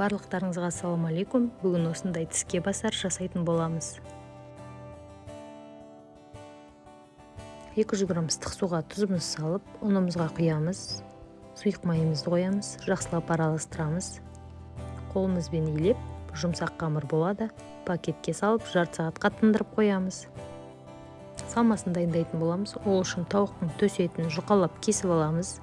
Барлықтарыңызға ассалаумағалейкум. Бүгін осындай тіске басар жасайтын боламыз. 200 грамм ыстық суға тұзымызды салып, ұнымызға құямыз, сұйық майымызды қоямыз, жақсылап араластырамыз. Қолымызбен илеп, жұмсақ қамыр болады. Пакетке салып, жарты сағатқа тындырып қоямыз. Салмасын дайындайтын боламыз. Ол үшін тауықтың төс етін жұқалап кесіп аламыз.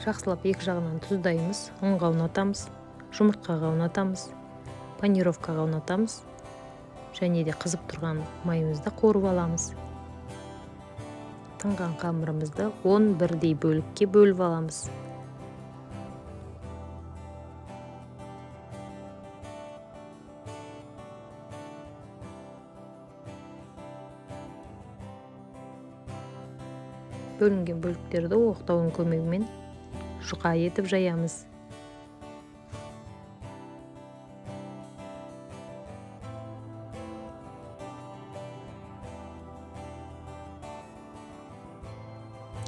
Жақсылап екі жағынан тұздаймыз, ұнға ұнатамыз, жұмыртқаға ұнатамыз, панировкаға ұнатамыз. Және де қызып тұрған майымызды қуырып аламыз. Тынған қамырымызды 10 бірдей бөлікке бөліп аламыз. Бөлінген бөліктерді оқтаудың көмегімен жұқа етіп жаямыз.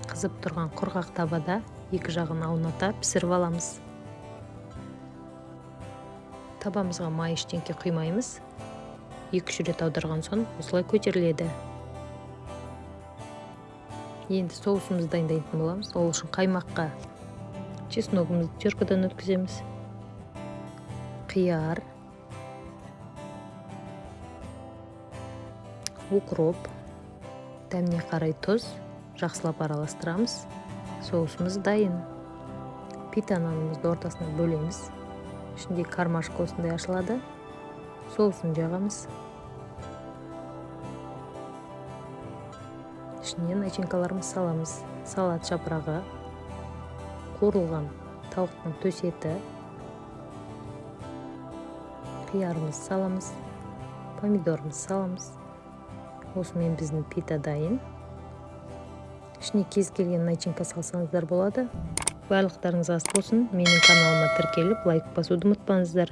Қызып тұрған құрғақ табада екі жағын ауната пісіріп аламыз. Табамызға май ештеңке құймаймыз. 2-3 рет аударған соң осылай көтеріледі. Енді соусымызды дайындайтын боламыз. Ол үшін қаймаққа чесногымызды теркадан өткіземіз. Қияр, укроп, дәміне қарай тұз, жақсылап араластырамыз. Соусымыз дайын. Пита нанымызды ортасына бөлеміз. Ішінде кармашка осындай ашылады. Соусын жағамыз. Ішіне начинкаларымызды саламыз. Салат жапырағы, қуырылған тауықтың төс еті, қиярымызды саламыз, помидорымызды саламыз. Осымен біздің пита дайын. Ішіне кез келген начинка салсаңыздар болады. Барлықтарыңыз ас болсын. Менің каналыма тіркеліп, лайк басуды ұмытпаңыздар.